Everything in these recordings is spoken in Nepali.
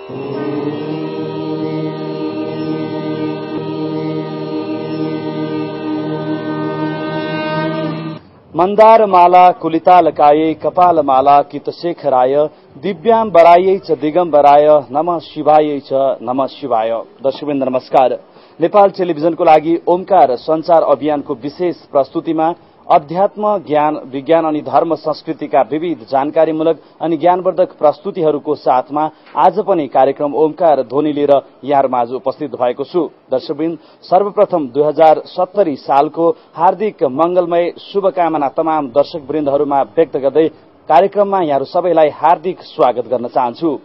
मंदार माला कुलिताल काये कपाल माला कितशेखराय दिव्याम बरायै च दिगम्बराय नमः शिवाय च नमः शिवाय। दर्शकवृन्द नमस्कार। नेपाल टेलिभिजनको लागि ओमकार संचार अभियानको विशेष प्रस्तुतिमा अध्यात्म, ज्ञान, विज्ञान अनि धर्म संस्कृतिका विविध जानकारीमूलक अनि ज्ञानवर्धक प्रस्तुतिहरूको साथमा आज पनि कार्यक्रम ओमकार ध्वनि लिएर यहाँहरूमाझ उपस्थित भएको छु। दर्शकवृन्द, सर्वप्रथम 2070 सालको हार्दिक मंगलमय शुभकामना तमाम दर्शकवृन्दहरूमा व्यक्त गर्दै कार्यक्रममा यहाँहरू सबैलाई हार्दिक स्वागत गर्न चाहन्छु।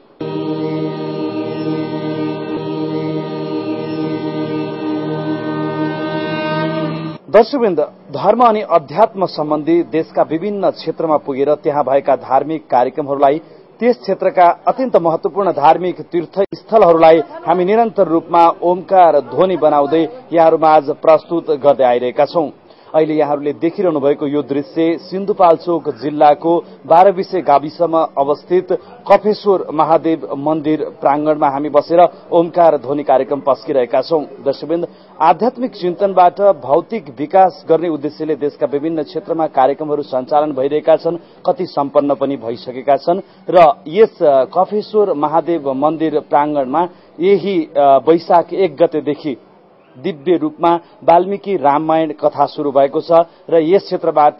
दर्शकवृन्द, धर्म अनि अध्यात्म सम्बन्धी देशका विभिन्न क्षेत्रमा पुगेर त्यहाँ भएका धार्मिक कार्यक्रमहरूलाई, त्यस क्षेत्रका अत्यन्त महत्वपूर्ण धार्मिक तीर्थस्थलहरूलाई हामी निरन्तर रूपमा ओमकार ध्वनि बनाउँदै यहाँहरूमाझ प्रस्तुत गर्दै आइरहेका छौं। अहिले यहाँहरूले देखिरहनु भएको यो दृश्य सिन्धुपाल्चोक जिल्लाको 12 विसे गाविसमा अवस्थित कफेश्वर महादेव मन्दिर प्रांगणमा हामी बसेर ओमकार ध्वनि कार्यक्रम पस्किरहेका छौं। दर्शकवृन्द, आध्यात्मिक चिन्तनबाट भौतिक विकास गर्ने उद्देश्यले देशका विभिन्न क्षेत्रमा कार्यक्रमहरू सञ्चालन भइरहेका छन्, कति सम्पन्न पनि भइसकेका छन् र यस कफेश्वर महादेव मन्दिर प्रांगणमा यही वैशाख 1 गतेदेखि दिव्य रूपमा वाल्मीकि रामायण कथा शुरू भएको छ र यस क्षेत्रबाट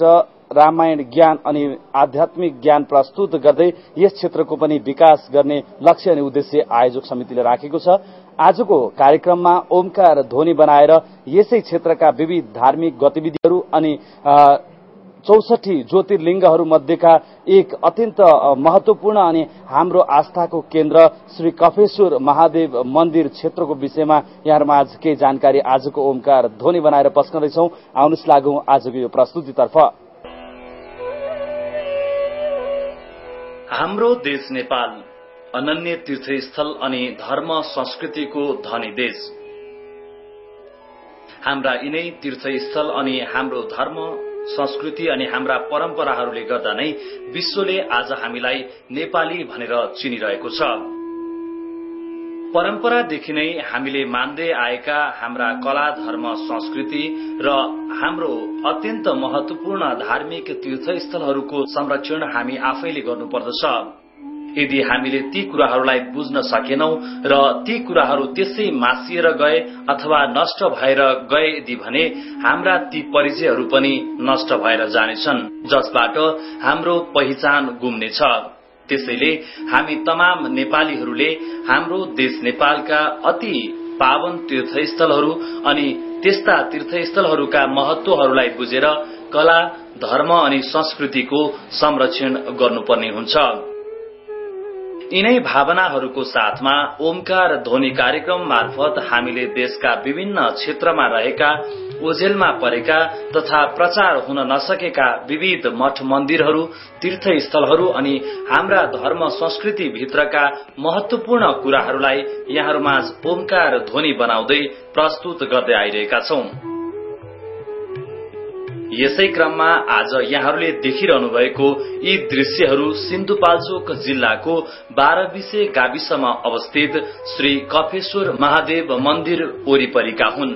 रामायण ज्ञान अनि आध्यात्मिक ज्ञान प्रस्तुत गर्दै यस क्षेत्रको पनि विकास गर्ने लक्ष्य अनि उद्देश्य आयोजक समितिले राखेको छ। आजको कार्यक्रममा ओमकार ध्वनि बनाएर यसै क्षेत्रका विविध धार्मिक गतिविधिहरू अनि 64 ज्योतिर्लिङ्गहरू मध्येका एक अत्यन्त महत्वपूर्ण अनि हाम्रो आस्थाको केन्द्र श्री कफेश्वर महादेव मन्दिर क्षेत्रको विषयमा यहाँहरूमाझ केही जानकारी आजको ओमकार ध्वनि बनाएर पस्कँदैछौं। आउनुहोस् लागौं आजको यो प्रस्तुतितर्फ। हाम्रो देश नेपाल अनन्य तीर्थस्थल अनि धर्म संस्कृतिको धनी देश। हाम्रा यिनै तीर्थस्थल अनि हाम्रो धर्म संस्कृति अनि हाम्रा परम्पराहरूले गर्दा नै विश्वले आज हामीलाई नेपाली भनेर चिनिरहेको छ। परम्परादेखि नै हामीले मान्दै आएका हाम्रा कला, धर्म, संस्कृति र हाम्रो अत्यन्त महत्वपूर्ण धार्मिक तीर्थस्थलहरूको संरक्षण हामी आफैले गर्नुपर्दछ। यदि हामीले ती कुराहरूलाई बुझ्न सकेनौं र ती कुराहरू त्यसै मासिएर गए अथवा नष्ट भएर गए यदि भने हाम्रा ती परिचयहरू पनि नष्ट भएर जानेछन्, जसबाट हाम्रो पहिचान गुम्नेछ। त्यसैले हामी तमाम नेपालीहरूले हाम्रो देश नेपालका अति पावन तीर्थस्थलहरू अनि त्यस्ता तीर्थस्थलहरूका महत्वहरूलाई बुझेर कला, धर्म अनि संस्कृतिको संरक्षण गर्नुपर्ने हुन्छ। यिनै भावनाहरूको साथमा ओमकार ध्वनि कार्यक्रम मार्फत हामीले देशका विभिन्न क्षेत्रमा रहेका, ओझेलमा परेका तथा प्रचार हुन नसकेका विविध मठ मन्दिरहरू, तीर्थस्थलहरू अनि हाम्रा धर्म संस्कृति भित्रका महत्वपूर्ण कुराहरूलाई यहाँहरूमाझ ओमकार ध्वनि बनाउँदै प्रस्तुत गर्दै आइरहेका छौं। यसै क्रममा आज यहाँहरूले देखिरहनु भएको यी दृश्यहरू सिन्धुपाल्चोक जिल्लाको 12 विसे गाविसमा अवस्थित श्री कफेश्वर महादेव मन्दिर वरिपरिका हुन्।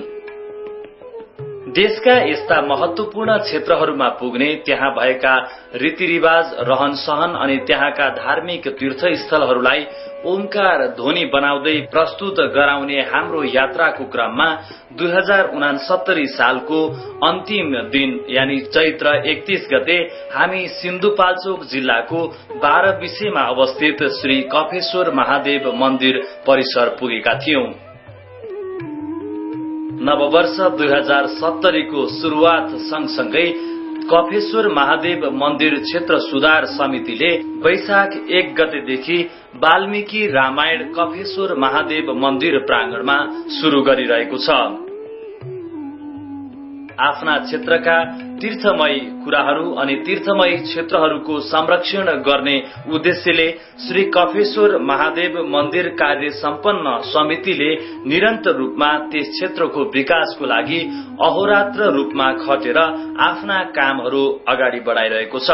देशका यस्ता महत्वपूर्ण क्षेत्रहरूमा पुग्ने, त्यहाँ भएका रीतिरिवाज, रहन सहन अनि त्यहाँका धार्मिक तीर्थस्थलहरूलाई ओमकार ध्वनि बनाउँदै प्रस्तुत गराउने हाम्रो यात्राको क्रममा 2069 सालको अन्तिम दिन यानी चैत्र 31 गते हामी सिन्धुपाल्चोक जिल्लाको 12 विसेमा अवस्थित श्री कफेश्वर महादेव मन्दिर परिसर पुगेका थियौं। नववर्ष 2070 को शुरूआत सँगसँगै कफेश्वर महादेव मन्दिर क्षेत्र सुधार समितिले वैशाख 1 गतेदेखि वाल्मीकि रामायण कफेश्वर महादेव मन्दिर प्रांगणमा शुरू गरिरहेको छ। आफ्ना क्षेत्रका तीर्थमय कुराहरू अनि तीर्थमय क्षेत्रहरूको संरक्षण गर्ने उद्देश्यले श्री कफेश्वर महादेव मन्दिर कार्य सम्पन्न समितिले निरन्तर रूपमा त्यस क्षेत्रको विकासको लागि अहोरात्र रूपमा खटेर आफ्ना कामहरू अगाडि बढाइरहेको छ।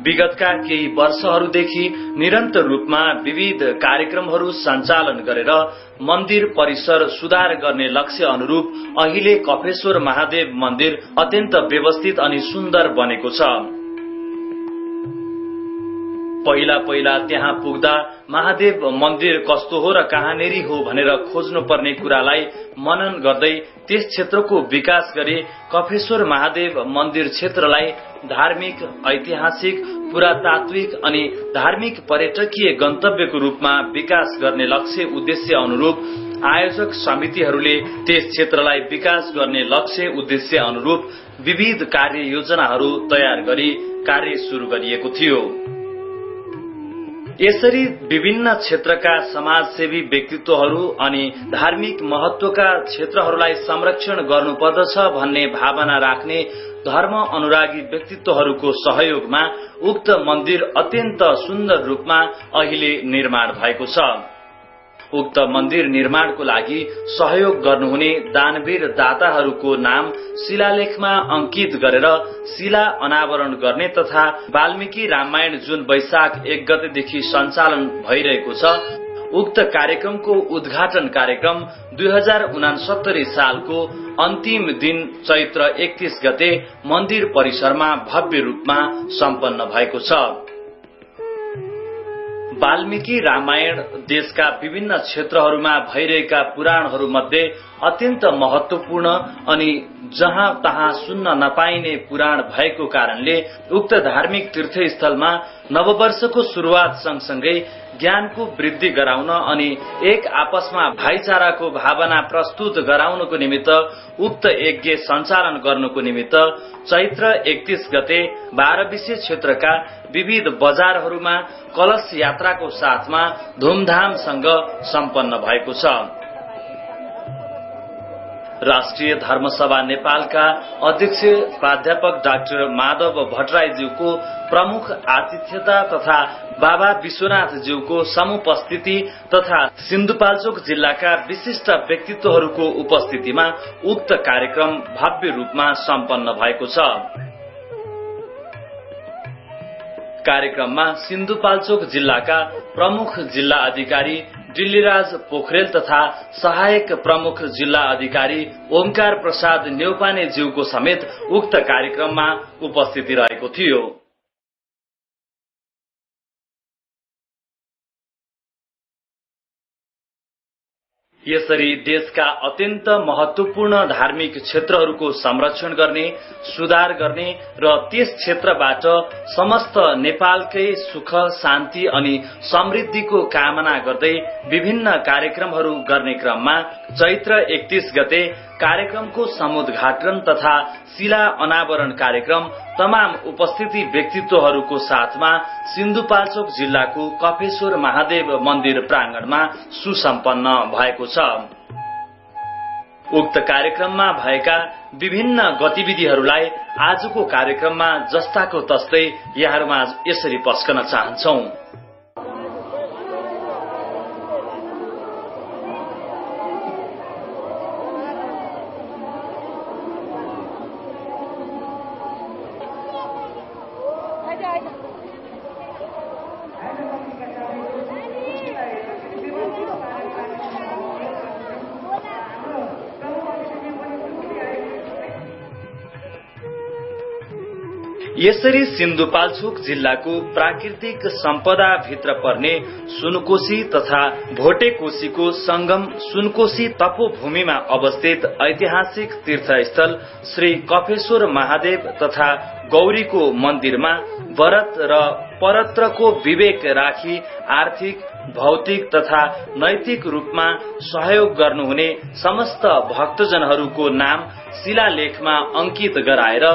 विगतका केही वर्षहरूदेखि निरन्तर रूपमा विविध कार्यक्रमहरू सञ्चालन गरेर मन्दिर परिसर सुधार गर्ने लक्ष्य अनुरूप अहिले कफेश्वर महादेव मन्दिर अत्यन्त व्यवस्थित अनि सुन्दर बनेको छ। पहिला पहिला त्यहाँ पुग्दा महादेव मन्दिर कस्तो हो र कहाँनेरि हो भनेर खोज्नु पर्ने कुरालाई मनन गर्दै त्यस क्षेत्रको विकास गरी कफेश्वर महादेव मन्दिर क्षेत्रलाई धार्मिक, ऐतिहासिक, पुरातात्विक अनि धार्मिक पर्यटकीय गन्तव्यको रूपमा विकास गर्ने लक्ष्य उद्देश्य अनुरूप आयोजक समितिहरूले त्यस क्षेत्रलाई विकास गर्ने लक्ष्य उद्देश्य अनुरूप विविध कार्य योजनाहरू तयार गरी कार्य शुरू गरिएको थियो। यसरी विभिन्न क्षेत्रका समाजसेवी व्यक्तित्वहरू अनि धार्मिक महत्वका क्षेत्रहरूलाई संरक्षण गर्नुपर्दछ भन्ने भावना राख्ने धर्म अनुरागी व्यक्तित्वहरूको सहयोगमा उक्त मन्दिर अत्यन्त सुन्दर रूपमा अहिले निर्माण भएको छ। उक्त मन्दिर निर्माणको लागि सहयोग गर्नुहुने दानवीर दाताहरूको नाम शिलालेखमा अंकित गरेर शिला अनावरण गर्ने तथा वाल्मीकि रामायण जुन वैशाख 1 गतेदेखि सञ्चालन भइरहेको छ उक्त कार्यक्रमको उद्घाटन कार्यक्रम 2069 सालको अन्तिम दिन चैत्र 31 गते मन्दिर परिसरमा भव्य रूपमा सम्पन्न भएको छ। वाल्मीकि रामायण देशका विभिन्न क्षेत्रहरूमा भइरहेका पुराणहरूमध्ये अत्यन्त महत्वपूर्ण अनि जहाँ तहाँ सुन्न नपाइने पुराण भएको कारणले उक्त धार्मिक तीर्थस्थलमा नववर्षको शुरूआत सँगसँगै ज्ञानको वृद्धि गराउन अनि एक आपसमा भाइचाराको भावना प्रस्तुत गराउनको निमित्त उक्त यज्ञ सञ्चालन गर्नुको निमित्त चैत्र 31 गते 12 विशेष क्षेत्रका विविध बजारहरूमा कलश यात्राको साथमा धुमधामसँग सम्पन्न भएको छ। राष्ट्रिय धर्मसभा नेपालका अध्यक्ष प्राध्यापक डाक्टर माधव भट्टराईज्यूको प्रमुख आतिथ्यता तथा बाबा विश्वनाथज्यूको समुपस्थिति तथा सिन्धुपाल्चोक जिल्लाका विशिष्ट व्यक्तित्वहरूको उपस्थितिमा उक्त कार्यक्रम भव्य रूपमा सम्पन्न भएको छ। कार्यक्रममा सिन्धुपाल्चोक जिल्लाका प्रमुख जिल्ला अधिकारी दिल्लीराज पोखरेल तथा सहायक प्रमुख जिल्ला अधिकारी ओमकार प्रसाद न्यौपाने ज्यूको समेत उक्त कार्यक्रममा उपस्थिति रहेको थियो। यसरी देशका अत्यन्त महत्वपूर्ण धार्मिक क्षेत्रहरूको संरक्षण गर्ने, सुधार गर्ने र त्यस क्षेत्रबाट समस्त नेपालकै सुख, शान्ति अनि समृद्धिको कामना गर्दै विभिन्न कार्यक्रमहरू गर्ने क्रममा चैत्र 31 गते कार्यक्रमको समुद्घाटन तथा शिला अनावरण कार्यक्रम तमाम उपस्थिति व्यक्तित्वहरूको साथमा सिन्धुपाल्चोक जिल्लाको कफेश्वर महादेव मन्दिर प्रांगणमा सुसम्पन्न भएको छ। उक्त कार्यक्रममा भएका विभिन्न गतिविधिहरूलाई आजको कार्यक्रममा जस्ताको तस्तै यहाँहरूमा यसरी पस्कन चाहन्छौं। यसरी सिन्धुपाल्चोक जिल्लाको प्राकृतिक सम्पदा भित्र पर्ने सुनकोशी तथा भोटेकोशीको संगम सुनकोशी तपोभूमिमा अवस्थित ऐतिहासिक तीर्थस्थल श्री कफेश्वर महादेव तथा गौरीको मन्दिरमा व्रत र परत्रको विवेक राखी आर्थिक, भौतिक तथा नैतिक रूपमा सहयोग गर्नुहुने समस्त भक्तजनहरूको नाम शिलालेखमा अंकित गराएर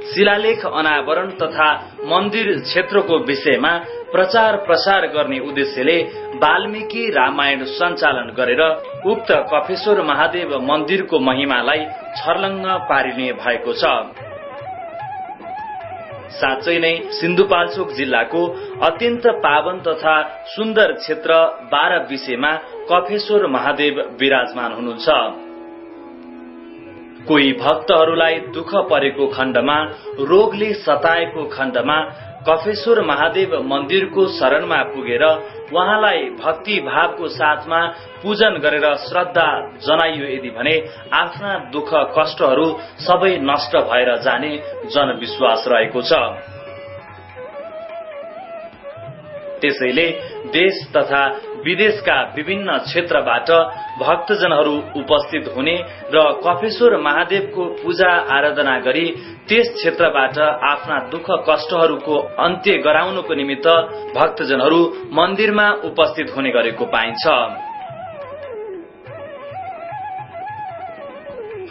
शिलालेख अनावरण तथा मन्दिर क्षेत्रको विषयमा प्रचार प्रसार गर्ने उद्देश्यले वाल्मीकि रामायण सञ्चालन गरेर उक्त कफेश्वर महादेव मन्दिरको महिमालाई छर्लङ्ग पारिने भएको छ। साँच्चै नै सिन्धुपाल्चोक जिल्लाको अत्यन्त पावन तथा सुन्दर क्षेत्र 12 विषयमा कफेश्वर महादेव विराजमान हुनुहुन्छ। कोही भक्तहरूलाई दुःख परेको खण्डमा, रोगले सताएको खण्डमा, कफेश्वर महादेव मन्दिरको शरणमा पुगेर उहाँलाई भक्ति भावको साथमा पूजन गरेर श्रद्धा जनाइयो यदि भने आफ्ना दुःख कष्टहरू सबै नष्ट भएर जाने जनविश्वास रहेको छ। त्यसैले देश तथा विदेशका विभिन्न क्षेत्रबाट भक्तजनहरू उपस्थित हुने र कफेश्वर महादेवको पूजा आराधना गरी त्यस क्षेत्रबाट आफ्ना दुःख कष्टहरूको अन्त्य गराउनको निमित्त भक्तजनहरू मन्दिरमा उपस्थित हुने गरेको पाइन्छ।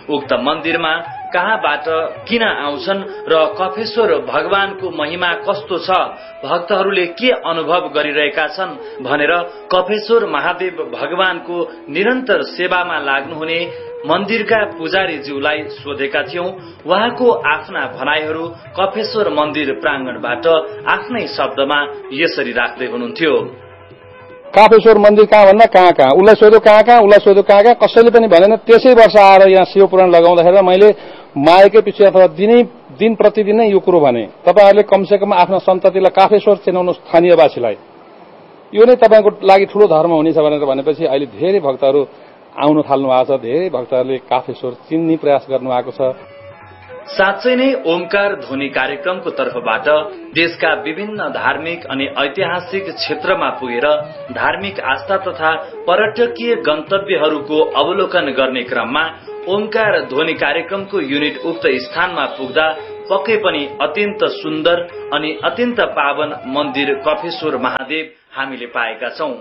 उक्त मन्दिरमा कहाँबाट किन आउँछन् र कफेश्वर भगवानको महिमा कस्तो छ, भक्तहरूले के अनुभव गरिरहेका छन् भनेर कफेश्वर महादेव भगवानको निरन्तर सेवामा लाग्नुहुने मन्दिरका पुजारीज्यूलाई सोधेका थियौं। उहाँको आफ्ना भनाइहरू कफेश्वर मन्दिर प्राङ्गणबाट आफ्नै शब्दमा यसरी राख्दै हुनुहुन्थ्यो। काफेश्वर मन्दिर कहाँ भन्दा कहाँ कहाँ, उसलाई सोध्यो कहाँ कहाँ, उसलाई सोध्यो कहाँ कहाँ, कसैले पनि भनेन। त्यसै वर्ष आएर यहाँ शिव पुराण लगाउँदाखेरि मैले माएकै पछि अथवा दिन प्रतिदिन नै यो कुरो भने, तपाईहरुले कमसेकम आफ्ना सन्ततिलाई काफेश्वर चिनाउनु स्थानीयवासीलाई, यो नै तपाईको लागि ठूलो धर्म हुनेछ भनेर भनेपछि अहिले धेरै भक्तहरू आउन थाल्नु भएको छ। धेरै भक्तहरूले काफेश्वर चिन्ने प्रयास गर्नु भएको छ। साँच्चै नै ओमकार ध्वनि कार्यक्रमको तर्फबाट देशका विभिन्न धार्मिक अनि ऐतिहासिक क्षेत्रमा पुगेर धार्मिक आस्था तथा पर्यटकीय गन्तव्यहरूको अवलोकन गर्ने क्रममा ओमकार ध्वनि कार्यक्रमको युनिट उक्त स्थानमा पुग्दा पक्कै पनि अत्यन्त सुन्दर अनि अत्यन्त पावन मन्दिर कफेश्वर महादेव हामीले पाएका छौं।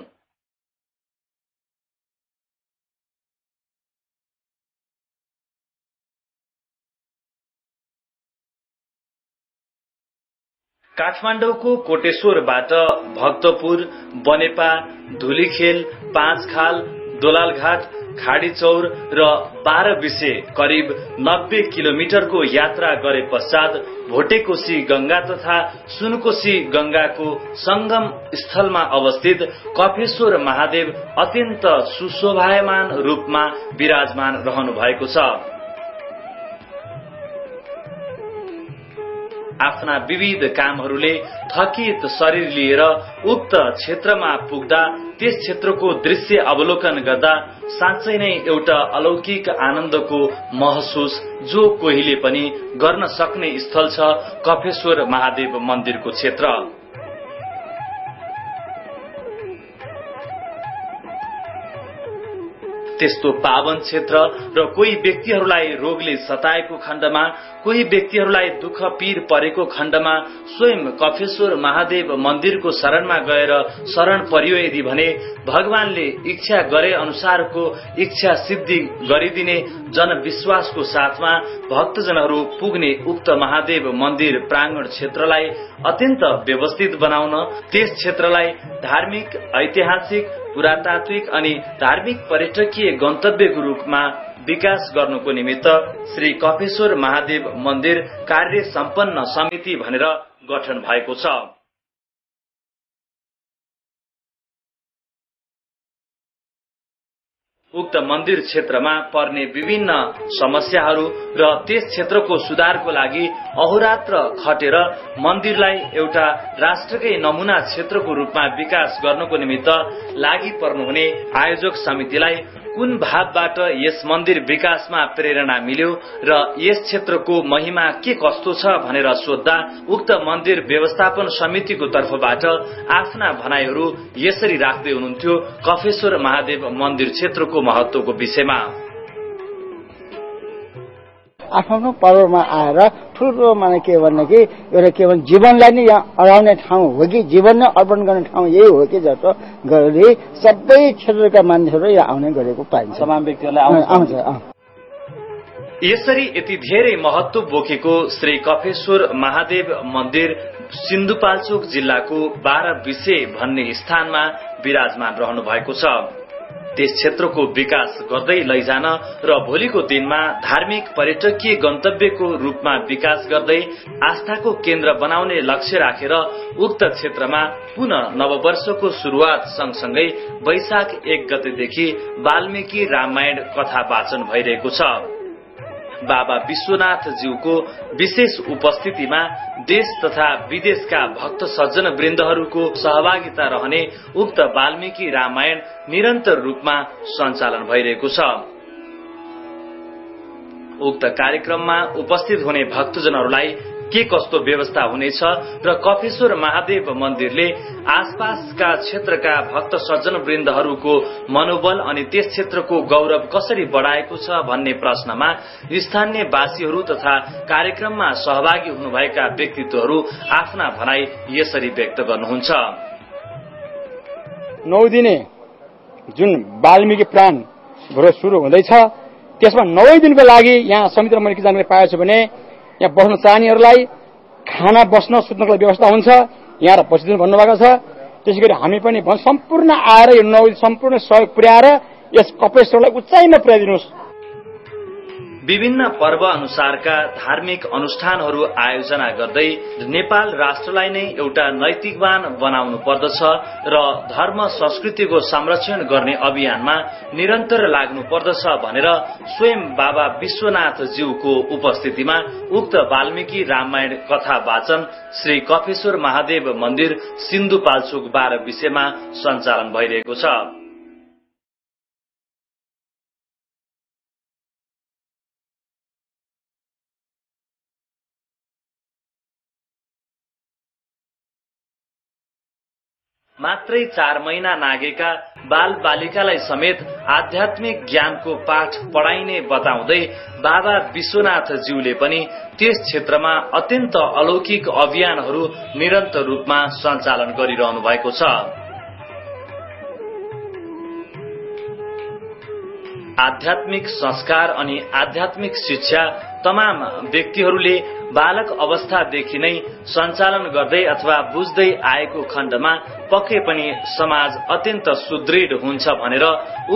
काठमाडौँको कोटेश्वरबाट भक्तपुर, बनेपा, धुलीखेल, पाँचखाल, दोलालघाट, खाडीचौर र 12 बिसे करिब 90 किलोमिटरको यात्रा गरे पश्चात भोटेकोशी गंगा तथा सुनकोशी गंगाको संगम स्थलमा अवस्थित कफेश्वर महादेव अत्यन्त सुशोभायमान रूपमा विराजमान रहनु भएको छ। आफ्ना विविध कामहरूले थकित शरीर लिएर उक्त क्षेत्रमा पुग्दा त्यस क्षेत्रको दृश्य अवलोकन गर्दा साँच्चै नै एउटा अलौकिक आनन्दको महसुस जो कोहीले पनि गर्न सक्ने स्थल छ कफेश्वर महादेव मन्दिरको क्षेत्र। त्यस्तो पावन क्षेत्र र कोही व्यक्तिहरूलाई रोगले सताएको खण्डमा, कोही व्यक्तिहरूलाई दुःख पीर परेको खण्डमा स्वयं कफेश्वर महादेव मन्दिरको शरणमा गएर शरण परियो यदि भने भगवानले इच्छा गरे अनुसारको इच्छा सिद्धि गरिदिने जनविश्वासको साथमा भक्तजनहरू पुग्ने उक्त महादेव मन्दिर प्राङ्गण क्षेत्रलाई अत्यन्त व्यवस्थित बनाउन, त्यस क्षेत्रलाई धार्मिक, ऐतिहासिक, पुरातात्विक अनि धार्मिक पर्यटकीय गन्तव्यको रूपमा विकास गर्नुको निमित्त श्री कफेश्वर महादेव मन्दिर कार्य सम्पन्न समिति भनेर गठन भएको छ। उक्त मन्दिर क्षेत्रमा पर्ने विभिन्न समस्याहरू र त्यस क्षेत्रको सुधारको लागि अहोरात्र खटेर मन्दिरलाई एउटा राष्ट्रकै नमूना क्षेत्रको रूपमा विकास गर्नको निमित्त लागि पर्नुहुने आयोजक समितिलाई कुन भावबाट यस मन्दिर विकासमा प्रेरणा मिल्यो र यस क्षेत्रको महिमा के कस्तो छ भनेर सोध्दा उक्त मन्दिर व्यवस्थापन समितिको तर्फबाट आफ्ना भनाइहरू यसरी राख्दै हुनुहुन्थ्यो कफेश्वर महादेव मन्दिर क्षेत्रको महत्वको विषयमा। आफ्नो पर्वमा आएर ठुलो माने के भन्ने कि एउटा के भन्छ जीवनलाई नै यहाँ अराउने ठाउँ हो कि जीवन नै अर्पण गर्ने ठाउँ यही हो कि जस्तो गरी सबै क्षेत्रका मानिसहरू यहाँ आउने गरेको पाइन्छ। तमाम व्यक्तिहरूलाई आउँछ। यसरी यति धेरै महत्व बोकेको श्री कफेश्वर महादेव मन्दिर सिन्धुपाल्चोक जिल्लाको 12 बिसे भन्ने स्थानमा विराजमान रहनु भएको छ। त्यस क्षेत्रको विकास गर्दै लैजान र भोलिको दिनमा धार्मिक पर्यटकीय गन्तव्यको रूपमा विकास गर्दै आस्थाको केन्द्र बनाउने लक्ष्य राखेर उक्त क्षेत्रमा पुनः नववर्षको शुरूआत सँगसँगै वैशाख 1 गतेदेखि वाल्मीकि रामायण कथा वाचन भइरहेको छ। बाबा विश्वनाथज्यूको विशेष उपस्थितिमा देश तथा विदेशका भक्त सज्जन वृन्दहरूको सहभागिता रहने उक्त वाल्मीकि रामायण निरन्तर रूपमा सञ्चालन भइरहेको छ। उक्त कार्यक्रममा उपस्थित हुने भक्तजनहरूलाई के कस्तो व्यवस्था हुनेछ र कफेश्वर महादेव मन्दिरले आसपासका क्षेत्रका भक्त सज्जन वृन्दहरूको मनोबल अनि त्यस क्षेत्रको गौरव कसरी बढाएको छ भन्ने प्रश्नमा स्थानीयवासीहरू तथा कार्यक्रममा सहभागी हुनुभएका व्यक्तित्वहरू आफ्ना भनाई यसरी व्यक्त गर्नुहुन्छ। 9 दिने जुन वाल्मीकि प्राण भ्रमण सुरु हुँदैछ त्यसमा 9 दिनको लागि यहाँ समिति मैले के जानकारी पाएको छु भने यहाँ बस्न चाहनेहरूलाई खाना बस्न सुत्नको लागि व्यवस्था हुन्छ यहाँ बसिदिनु भन्नुभएको छ। त्यसैगरी हामी पनि सम्पूर्ण आएर यो 9 दिन सम्पूर्ण सहयोग पुर्याएर यस कपेश्वरलाई उचाइमा पुर्याइदिनुहोस्। विभिन्न पर्व अनुसारका धार्मिक अनुष्ठानहरू आयोजना गर्दै नेपाल राष्ट्रलाई नै एउटा नैतिकवान बनाउनु पर्दछ र धर्म संस्कृतिको संरक्षण गर्ने अभियानमा निरन्तर लाग्नु पर्दछ भनेर स्वयं बाबा विश्वनाथज्यूको उपस्थितिमा उक्त वाल्मीकि रामायण कथा वाचन श्री कफेश्वर महादेव मन्दिर सिन्धुपाल्चोक 12 विषयमा सञ्चालन भइरहेको छ। मात्रै 4 महिना नागेका बाल बालिकालाई समेत आध्यात्मिक ज्ञानको पाठ पढाइने बताउँदै बाबा विश्वनाथज्यूले पनि त्यस क्षेत्रमा अत्यन्त अलौकिक अभियानहरू निरन्तर रूपमा सञ्चालन गरिरहनु भएको छ। आध्यात्मिक संस्कार अनि आध्यात्मिक शिक्षा तमाम व्यक्तिहरूले बालक अवस्थादेखि नै सञ्चालन गर्दै अथवा बुझ्दै आएको खण्डमा पक्कै पनि समाज अत्यन्त सुदृढ हुन्छ भनेर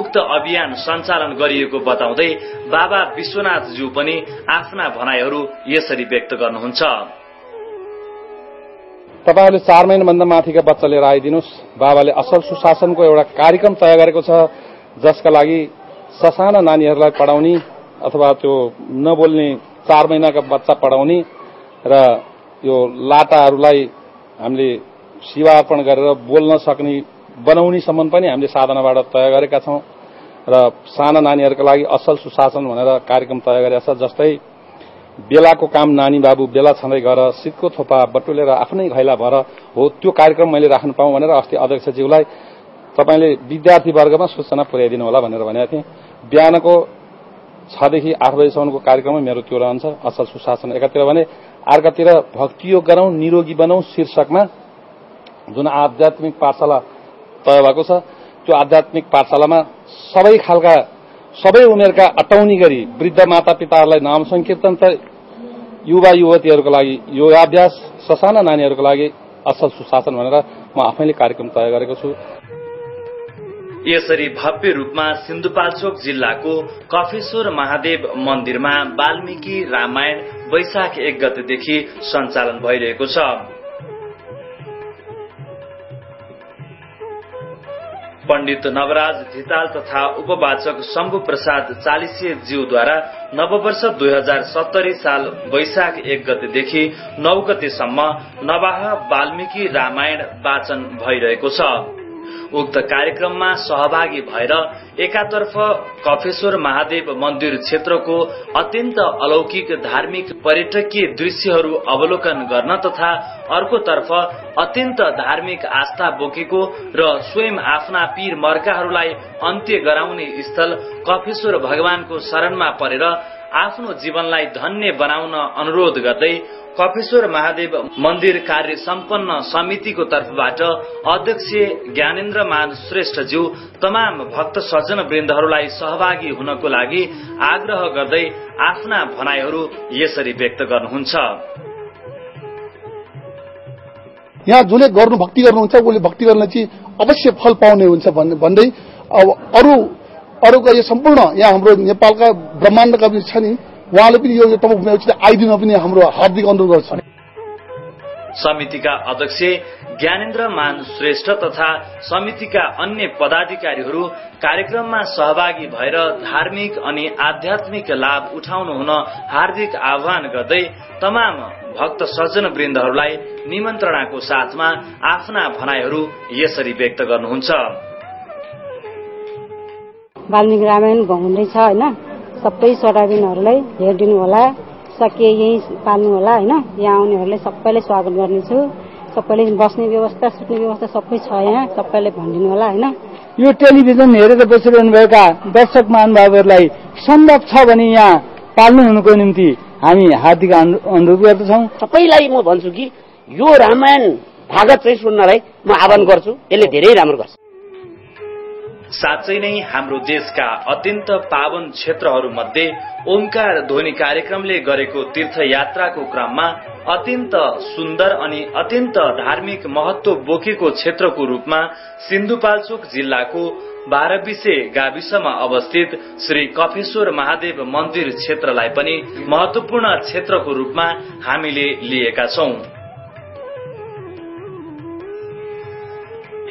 उक्त अभियान सञ्चालन गरिएको बताउँदै बाबा विश्वनाथज्यू पनि आफ्ना भनाइहरू यसरी व्यक्त गर्नुहुन्छ। तपाईहरुले 4 महिनाभन्दा माथिका बच्चा लिएर आइदिनुस्। बाबाले असल सुशासनको एउटा कार्यक्रम तय गरेको छ जसका लागि ससाना नानीहरूलाई पढाउने अथवा त्यो नबोल्ने 4 महिनाका बच्चा पढाउने र यो लाटाहरूलाई हामीले सेवा अर्पण गरेर बोल्न सक्ने बनाउने सम्म पनि हामीले साधनाबाट तय गरेका छौं र साना नानीहरूका लागि असल सुशासन भनेर कार्यक्रम तय गरेका छ। जस्तै बेलाको काम नानी बाबु बेला छँदै गएर सिटको थोपा बटुलेर आफ्नै घैला भएर हो त्यो कार्यक्रम मैले राख्न पाऊँ भनेर अस्ति अध्यक्षज्यूलाई तपाईले विद्यार्थी वर्गमा सूचना पुर्याइदिनु होला भनेर भनेको थिएँ। बिहानको 6 देखि 8 बजेसम्मको कार्यक्रममा मेरो त्यो रहन्छ असल सुशासन एकातिर भने अर्कातिर भक्तियोग गरौं निरोगी बनाऊ शीर्षकमा जुन आध्यात्मिक पाठशाला तय भएको छ त्यो आध्यात्मिक पाठशालामा सबै खालका सबै उमेरका अटाउने गरी वृद्ध मातापिताहरूलाई नाम संकीर्तन त युवा युवतीहरूको लागि योगाभ्यास ससाना नानीहरूको लागि असल सुशासन भनेर म आफैले कार्यक्रम तय गरेको छु। यसरी भव्य रूपमा सिन्धुपाल्चोक जिल्लाको कफेश्वर महादेव मन्दिरमा वाल्मीकि रामायण वैशाख 1 गतेदेखि सञ्चालन भइरहेको छ। पण्डित नवराज धिताल तथा उपवाचक शम्भु प्रसाद चालिसेज्यूद्वारा नववर्ष 2070 साल वैशाख 1 गतेदेखि 9 गतेसम्म नवाह वाल्मीकि रामायण वाचन भइरहेको छ। उक्त कार्यक्रममा सहभागी भएर एकातर्फ कफेश्वर महादेव मन्दिर क्षेत्रको अत्यन्त अलौकिक धार्मिक पर्यटकीय दृश्यहरू अवलोकन गर्न तथा अर्कोतर्फ अत्यन्त धार्मिक आस्था बोकेको र स्वयं आफ्ना पीर मर्काहरूलाई अन्त्य गराउने स्थल कफेश्वर भगवानको शरणमा परेर आफ्नो जीवनलाई धन्य बनाउन अनुरोध गर्दै कफेश्वर महादेव मन्दिर कार्य सम्पन्न समितिको तर्फबाट अध्यक्ष ज्ञानेन्द्र मान श्रेष्ठज्यू तमाम भक्त सज्जन वृन्दहरूलाई सहभागी हुनको लागि आग्रह गर्दै आफ्ना भनाइहरू यसरी व्यक्त गर्नुहुन्छ। यहाँ जसले गर्नु भक्ति गर्नुहुन्छ उसले भक्ति गर्न चाहिँ अवश्य फल पाउने हुन्छ भन्दै अरूका यो सम्पूर्ण यहाँ हाम्रो नेपालका ब्रह्माण्डका पनि छ नि उहाँले पनि यो तपभूमिमा आइदिन पनि हाम्रो हार्दिक अनुरोध गर्छ। समितिका अध्यक्ष ज्ञानेन्द्र मान श्रेष्ठ तथा समितिका अन्य पदाधिकारीहरू कार्यक्रममा सहभागी भएर धार्मिक अनि आध्यात्मिक लाभ उठाउनु हुन हार्दिक आह्वान गर्दै तमाम भक्त सज्जन वृन्दहरूलाई निमन्त्रणाको साथमा आफ्ना भनाइहरू यसरी व्यक्त गर्नुहुन्छ। वाल्मीकि रामायण हुँदैछ होइन, सबै श्रोताबिनहरूलाई हेरिदिनु होला, सके यही पाल्नु होला होइन। यहाँ आउनेहरूलाई सबैले स्वागत गर्नेछु। सबैले बस्ने व्यवस्था सुत्ने व्यवस्था सबै छ, यहाँ सबैले भनिदिनु होला होइन। यो टेलिभिजन हेरेर बसिरहनुभएका दर्शक महानुभावहरूलाई सम्भव छ भने यहाँ पाल्नु हुनुको निम्ति हामी हार्दिक अनुरोध गर्दछौँ। सबैलाई म भन्छु कि यो रामायण भागवत चाहिँ सुन्नलाई म आह्वान गर्छु, यसले धेरै राम्रो गर्छ। साँच्चै नै हाम्रो देशका अत्यन्त पावन क्षेत्रहरूमध्ये ओमकार ध्वनि कार्यक्रमले गरेको तीर्थयात्राको क्रममा अत्यन्त सुन्दर अनि अत्यन्त धार्मिक महत्व बोकेको क्षेत्रको रूपमा सिन्धुपाल्चोक जिल्लाको 12 गाविसमा अवस्थित श्री कफेश्वर महादेव मन्दिर क्षेत्रलाई पनि महत्वपूर्ण क्षेत्रको रूपमा हामीले लिएका छौं।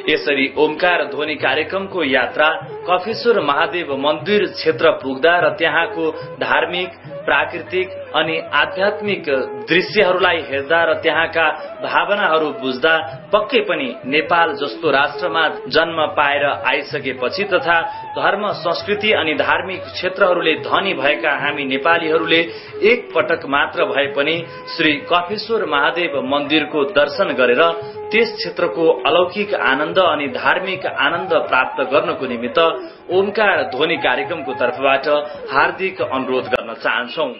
यसरी ओमकार ध्वनि कार्यक्रमको यात्रा कफेश्वर महादेव मन्दिर क्षेत्र पुग्दा र त्यहाँको धार्मिक, प्राकृतिक अनि आध्यात्मिक दृश्यहरूलाई हेर्दा र त्यहाँका भावनाहरू बुझ्दा पक्कै पनि नेपाल जस्तो राष्ट्रमा जन्म पाएर आइसकेपछि तथा धर्म, संस्कृति अनि धार्मिक क्षेत्रहरूले धनी भएका हामी नेपालीहरूले एक पटक मात्र भए पनि श्री कफेश्वर महादेव मन्दिरको दर्शन गरेर त्यस क्षेत्रको अलौकिक आनन्द अनि धार्मिक आनन्द प्राप्त गर्नको निमित्त ओमकार ध्वनि कार्यक्रमको तर्फबाट हार्दिक अनुरोध गर्न चाहन्छौं।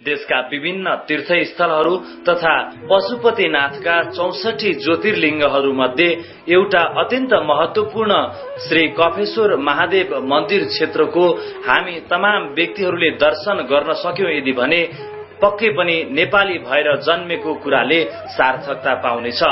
देशका विभिन्न तीर्थस्थलहरू तथा पशुपतिनाथका 64 ज्योतिर्लिङ्गहरू मध्ये एउटा अत्यन्त महत्वपूर्ण श्री कफेश्वर महादेव मन्दिर क्षेत्रको हामी तमाम व्यक्तिहरूले दर्शन गर्न सक्यौं यदि भने पक्कै पनि नेपाली भएर जन्मेको कुराले सार्थकता पाउनेछ।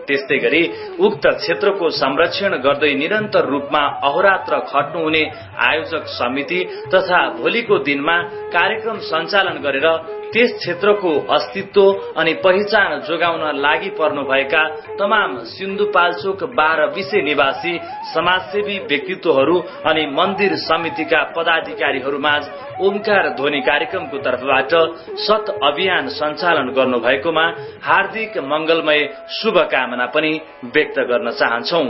त्यस्तै गरी उक्त क्षेत्रको संरक्षण गर्दै निरन्तर रूपमा अहोरात्र खट्नुहुने आयोजक समिति तथा भोलिको दिनमा कार्यक्रम सञ्चालन गरेर त्यस क्षेत्रको अस्तित्व अनि पहिचान जोगाउन लागि पर्नुभएका तमाम सिन्धुपाल्चोक 12 निवासी समाजसेवी व्यक्तित्वहरू अनि मन्दिर समितिका पदाधिकारीहरूमाझ ओमकार ध्वनि कार्यक्रमको तर्फबाट 7 अभियान सञ्चालन गर्नुभएकोमा हार्दिक मंगलमय शुभकामना पनि व्यक्त गर्न चाहन्छौं।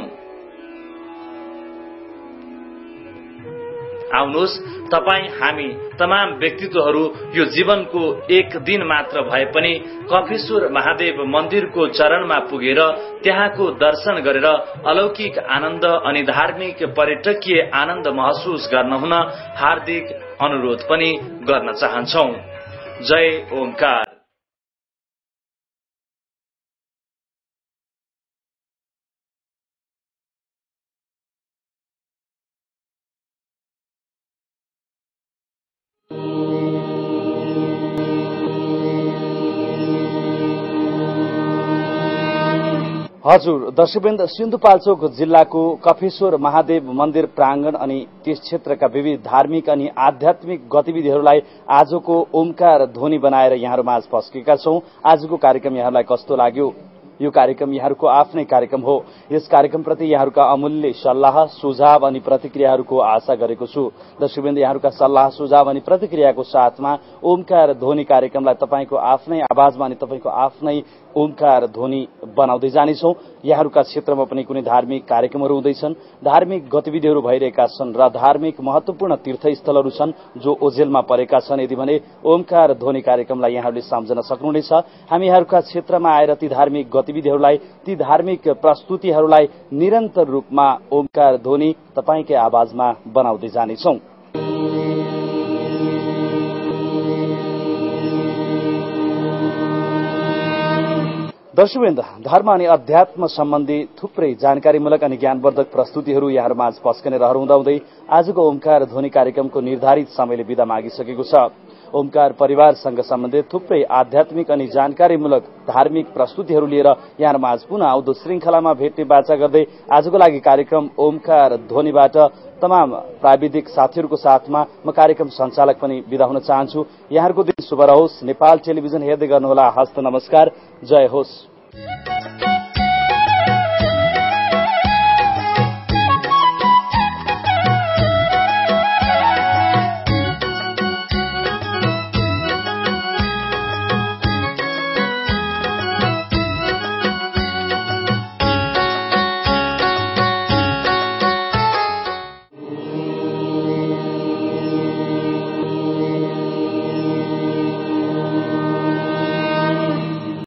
आउनुहोस् तपाई हामी तमाम व्यक्तित्वहरू यो जीवनको एक दिन मात्र भए पनि कफेश्वर महादेव मन्दिरको चरणमा पुगेर त्यहाँको दर्शन गरेर अलौकिक आनन्द अनि धार्मिक पर्यटकीय आनन्द महसुस गर्न हुन हार्दिक अनुरोध पनि गर्न चाहन्छौं। जय ओमकार। हजुर दर्शकवृन्द, सिन्धुपाल्चोक जिल्लाको कफेश्वर महादेव मन्दिर प्रांगण अनि त्यस क्षेत्रका विविध धार्मिक अनि आध्यात्मिक गतिविधिहरूलाई आजको ओमकार ध्वनि बनाएर यहाँहरूमाझ पस्केका छौं। आजको कार्यक्रम यहाँहरूलाई कस्तो लाग्यो? यो कार्यक्रम यहाँहरूको आफ्नै कार्यक्रम हो। यस कार्यक्रमप्रति यहाँहरूका अमूल्य सल्लाह, सुझाव अनि प्रतिक्रियाहरूको आशा गरेको छु। दर्शकवृन्द, यहाँहरूका सल्लाह, सुझाव अनि प्रतिक्रियाको साथमा ओमकार ध्वनि कार्यक्रमलाई तपाईको आफ्नै आवाजमा अनि तपाईको आफ्नै ओमकार ध्वनि बनाउँदै जानेछौं। यहाँहरूका क्षेत्रमा पनि कुनै धार्मिक कार्यक्रमहरू हुँदैछन्, धार्मिक गतिविधिहरू भइरहेका छन् र धार्मिक महत्वपूर्ण तीर्थस्थलहरू छन् जो ओझेलमा परेका छन् यदि भने ओमकार ध्वनि कार्यक्रमलाई यहाँहरूले सम्झन सक्नुहुनेछ। हामी यहाँहरूका क्षेत्रमा आएर ती धार्मिक गतिविधिहरूलाई, ती धार्मिक प्रस्तुतिहरूलाई निरन्तर रूपमा ओमकार ध्वनि तपाईकै आवाजमा बनाउँदै जानेछौं। दर्शकवृन्द, धर्म अनि अध्यात्म सम्बन्धी थुप्रै जानकारीमूलक अनि ज्ञानवर्धक प्रस्तुतिहरू यहाँहरूमाझ पस्कने रहर हुँदाहुँदै आजको ओमकार ध्वनि कार्यक्रमको निर्धारित समयले विदा मागिसकेको छ। ओमकार परिवारसँग सम्बन्धित थुप्रै आध्यात्मिक अनि जानकारीमूलक धार्मिक प्रस्तुतिहरू लिएर यहाँ माझ पुनः आउँदो श्रृंखलामा भेट्ने बाचा गर्दै आजको लागि कार्यक्रम ओमकार ध्वनिबाट तमाम प्राविधिक साथीहरूको साथमा म कार्यक्रम सञ्चालक पनि बिदा हुन चाहन्छु। यहाँहरूको दिन शुभ रहोस्। नेपाल टेलिभिजन हेर्दै गर्नुहोला। हस्त नमस्कार। जय होस्।